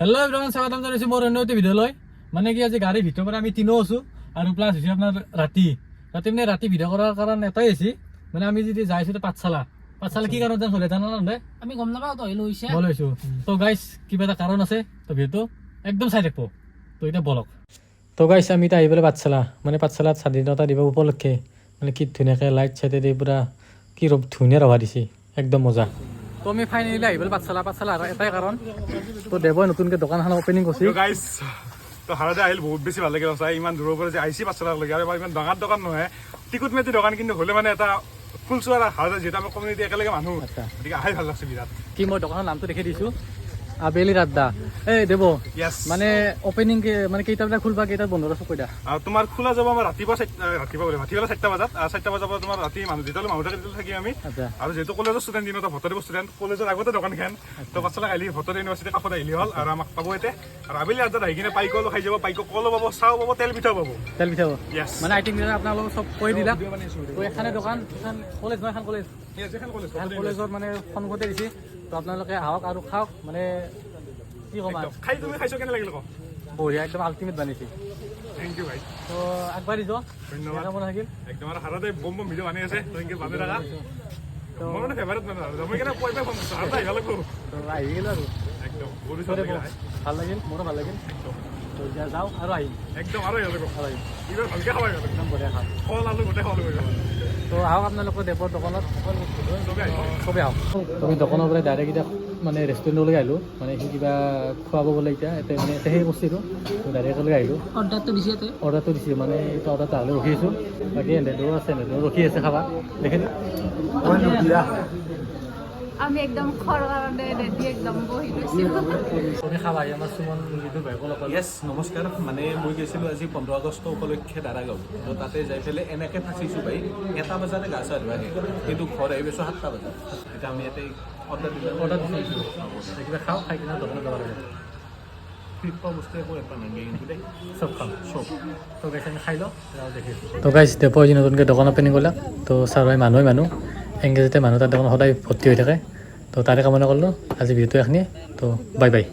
Hello' everyone, স্বাগতম জনাইছোঁ মোৰ অন্য এটি ভিডিঅ'লৈ। মানে কি, আজি গাড়ীৰ ভিতৰৰ পৰা আমি তিনিও আছোঁ আৰু প্লাছ হৈছে আপোনাৰ ৰাতি ৰাতি মানে ৰাতি ভিডিঅ' কৰাৰ কাৰণ এটাই হৈছে, মানে আমি যদি যাইছোঁ পাঠশালা, পাঠশালা কি কাৰণত যাম চলে জানা নহয়? আমি গম নাপাওঁ, তই লৈছে। মই লৈছোঁ। তো গাইছ, কিবা এটা কাৰণ আছে, তো ভিডিঅ'টো একদম চাই থাকিব। তো এতিয়া বলক। তো গাইছ, আমি এতিয়া আহি পেলাই পাঠশালা, মানে পাঠশালাত স্বাধীনতা দিৱস উপলক্ষে মানে কি ধুনীয়াকৈ লাইট চাইটে দি পূৰা কি ধুনীয়া ৰভা দিছে, একদম মজা। তো আমি ফাইনেলি আহি পেলাই পাঠশালা। পাঠশালা আৰু এটাই কাৰণ, তো দেৱই নতুনকৈ দোকানখন অপেনিং কৰিছে। গাইছ, তো হাৰতে আহিল, বহুত বেছি ভাল লাগিল সঁচাই। ইমান দূৰৰ পৰা যে আহিছি পাঠশালালৈকে আৰু ইমান ডাঙৰ দোকান নহয়, টিকুট মেটি দোকান, কিন্তু হ'লে মানে এটা ফুলচোৱা হাৰতে, যিহেতু আমাৰ কমিউনিটি একেলগে মানুহ, গতিকে আহি ভাল লাগছে বিৰাট। কি, মই দোকানৰ নামটো দেখি দিছোঁ, আবেলিৰ আড্ডা। এই দেৱ। য়েছ। মানে অপেনিং মানে কেইটা বজাত খুলবা, কেইটাত বন্ধ আছে কৈ দিয়া। আৰু তোমাৰ খোলা যাব আমাৰ ৰাতিপুৱা চাৰিটা, ৰাতিপুৱা বোলে, ভাটিবেলা 4টা বজাত। 4টা বজাৰ পৰা তোমাৰ ৰাতি মানুহ যেতিয়ালৈ মানুহ থাকে তেতিয়ালৈ থাকিম আমি। আৰু যিহেতু কলেজৰ ষ্টুডেণ্ট, দিনত ভট্টদেৱ ষ্টুডেণ্ট, কলেজৰ আগতে দোকানখন। তো পাঠশালা আহিলি, ভট্টদেৱ ইউনিভাৰ্চিটিৰ কাষত আহিলি হ'ল আৰু আমাক পাব ইয়াতে। আৰু আবেলি আড্ডাত আহি কিনে পাইকলো খাই যাব, পাইক কলো পাব, চাহো পাব, তেল পিঠাও পাব। তেল পিঠা। য়েছ। মানে আইটেম বিলাক আপোনালোকক চব কৈ দিলা। তো এখানে দোকান, এখন কলেজ নহয়, এখন কলেজ। য়েছ, এখন কলেজ। এখন কলেজৰ মানে সন্মুখতে দিছে। তো আপোনালোকে আহক আৰু খাওক। মানে কি ক'ম আৰু। একদম। খাই, তুমি খাইছ, কেনে লাগিল ক? বঢ়িয়া, একদম আল্টিমেট বনাইছে। Thank U ভাই। তো আগবাঢ়ি যোৱা। ধন্যবাদ। কামনা থাকিল। একদম। আৰু হাৰতে বম বম ভিডিঅ' বনাই আছে, তো এনেকে বান্ধি থাকা। তো মই মানে ফেভাৰেট মানুহ আৰু মই কেনে কৈ পাই ফোন কৰিছোঁ, হাৰতে আহিব লাগিব। তো আহি গ'লো আৰু। একদম, বহুত বেছি ভাল লাগিল ভাই। ভাল লাগিল, মোৰো ভাল লাগিল। একদম। তো এতিয়া যাওঁ আৰু আহিম। একদম, আৰু আহিব লাগিব। আৰু আহিম। এইবাৰ ভালকে খাব আহিব লাগিব। একদম বঢ়িয়া খাম। কল আলু গোটেই খাব লাগিব। তো আহক আপোনালোকৰ দেৱৰ দোকানত। চবে আহিব। চবেই আহক। আমি দোকানৰ পৰা ডাইৰেক্ট এতিয়া মানে ৰেষ্টুৰেণ্টলৈ আহিলোঁ। মানে সি কিবা খুৱাব বোলে এতিয়া, এতিয়া মানে এতিয়া সেই কৰিছিলোঁ, তো ডাইৰেক্টলৈ আহিলোঁ। অৰ্ডাৰটো দিছে তই? অৰ্ডাৰটো দিছোঁ, মানে এইটো অৰ্ডাৰটো আহিলে ৰখি আছোঁ। বাকী এনেদৰেও আছে, এনেদৰেও ৰখি আছে খাবা দেখিলে। আমি একদম খোৱাৰ কাৰণে ৰেডি, একদম বহি লৈছোঁ। তুমি খাবা আহি আমাৰ সুমন লিডুৰ ভাইকো লগ পালোঁ। য়েছ, নমস্কাৰ। মানে মই গৈছিলোঁ আজি 15 আগষ্ট উপলক্ষে দাৰাগাঁও। তো তাতে যাই পেলাই এনেকৈ ফাঁচিছোঁ ভাই, 1টা বজাতে গা চা ধোৱা শেষ, কিন্তু ঘৰ আহি পাইছোঁ 7টা বজাত। এতিয়া আমি ইয়াতে অৰ্ডাৰ দিলোঁ। অৰ্ডাৰ দিছোঁ, কিবা খাওঁ, খাই কিনে দোকানত যাব লাগে। ফ্ৰীত পোৱা বস্তু একো এটা নালাগে কিন্তু দেই। চব খাম। চব। তো গাইছ, আমি খাই লওঁ, দেখি। তো গাইছ, দেৱ আজি নতুনকৈ দোকান অপেনিং কৰিলে। তো ছাৰ মানুহে মানুহ এংগেজতে মানুহ, তাৰ দোকান সদায় ভৰ্তি হৈ থাকে। তো তাৰে কামনা কৰিলোঁ। আজি ভিডিঅ'টো এইখিনিয়ে। তো বাই বাই।